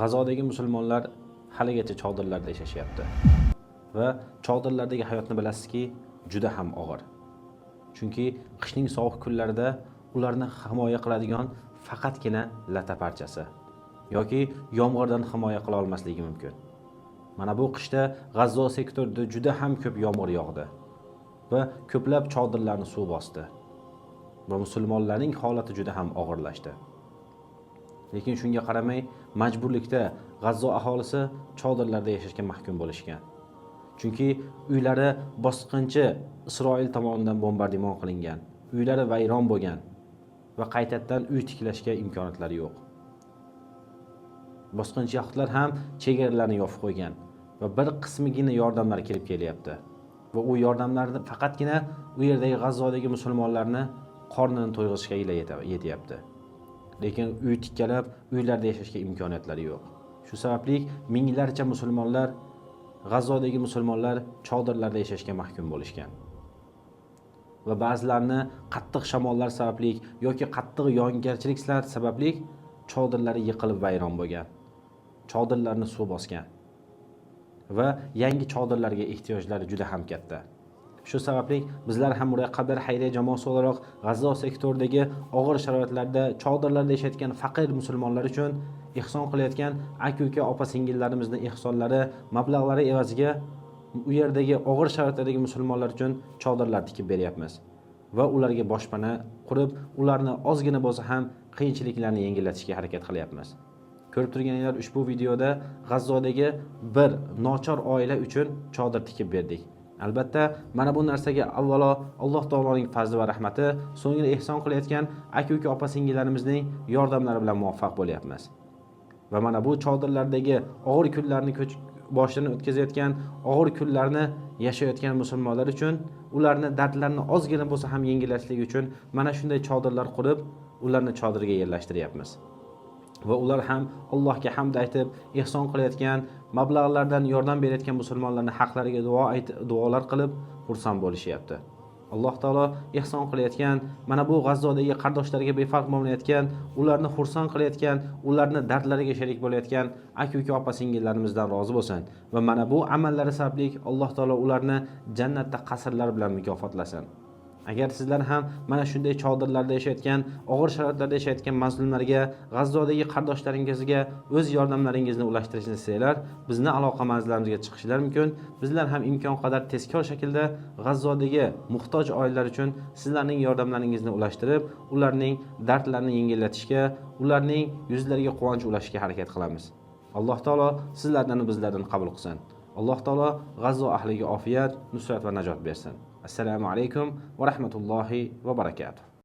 G'azodagi musulmonlar haligacha chodirlarda yashashyapti. Va chodirlardagi hayotni bilasizki, juda ham og'ir. Chunki qishning sovuq kunlarida ularni himoya qiladigan faqatgina lata parchasi yoki yomg'irdan himoya qila olmasligi mumkin. Mana bu qishda G'azzo sektorida juda ham ko'p yomg'ir yog'di va ko'plab chodirlarni suv bosdi. Va musulmonlarning holati juda ham og'irlashdi. Lekin shunga qaramay majburlikda G'azzo aholisi chodirlarda yashashga mahkum bo'lishgan. Chunki uylari bosqinchi Isroil tomonidan bombardimon qilingan, uylari vayron bo'lgan va qaytadan uy tiklashga imkoniyatlari yo'q. Bosqinchi yahudlar ham chegaralarni yopib qo'ygan va bir qismigina yordamlar kirib kelyapti. Va u yordamlarni faqatgina u yerdagi G'azzodagi musulmonlarni qornini to'yg'izishga yetyapti. Lekin uy tikkalab, uylarda yashashga imkoniyatlari yo'q. Shu sababli minglarcha musulmonlar, G'azzodagi musulmonlar chodirlarda yashashga mahkum bo'lishgan. Va ba'zilarini qattiq shamollar sababli yoki qattiq yog'ingarchiliklar sababli chodirlari yiqilib vayron bo'lgan. Chodirlarni suv bosgan. Va yangi chodirlarga ehtiyojlari juda ham katta. Shu sababli bizlar ham Muraqqablar xayriya jamoasi o'laroq G'azzo sektoridagi og'ir sharoitlarda chodirlarda yashayotgan faqir musulmonlar uchun ehson qilayotgan aka-uka, opa-singillarimizning ehsonlari, mablag'lari evaziga u yerdagi og'ir sharoitlardagi musulmonlar uchun chodirlar tikib beryapmiz va ularga boshpana qurib, ularni ozgina bo'lsa ham qiyinchiliklarni yengillatishga harakat qilyapmiz. Ko'rib turganinglar ushbu videoda G'azzodagi bir nochor oila uchun chodir tikib berdik. Albatta, mana bu narsaga avvalo Alloh taoloning fazli va rahmati, so'ngra ehson qilayotgan aka-uka, opa-singillarimizning yordamlari bilan muvaffaq bo'lyapmiz. Va mana bu chodirlardagi og'ir kunlarni boshidan o'tkazayotgan, og'ir kunlarni yashayotgan musulmonlar uchun ularni dardlarini ozgina bo'lsa ham yengillatishlik uchun mana shunday chodirlar qurib, ularni chodirga yerlashtiryapmiz. Va ular ham Allohga hamd aytib, ehson qilayotgan, mablag'lardan yordam berayotgan musulmonlarning haqlariga duolar qilib xursand bo'lishyapti. Alloh taolo ehson qilayotgan, mana bu G'azzodagi qardoshlarga befarq bo'lmayotgan, ularni xursand qilayotgan, ularni dardlariga sherik bo'layotgan aka-uka, opa-singillarimizdan rozi bo'lsin va mana bu amallari sababli Alloh taolo ularni jannatda qasrlar bilan mukofotlasin. Agar sizlar ham mana shunday chodirlarda yashayotgan, og'ir sharoitlarda yashayotgan mazlumlarga, G'azzodagi qardoshlaringizga o'z yordamlaringizni ulashtirishni istasanglar, bizni aloqa manzillarimizga chiqishlar mumkin. Bizlar ham imkon qadar tezkor shaklda G'azzodagi muhtoj oilalar uchun sizlarning yordamlaringizni ulashtirib, ularning dardlarini yengillatishga, ularning yuzlariga quvonch ulashishga harakat qilamiz. Alloh taolo sizlardan va bizlardan qabul qilsin. Alloh taolo G'azzo ahliga ofiyat, nusrat va najot bersin. Assalomu alaykum va rahmatullohi va barakatuh.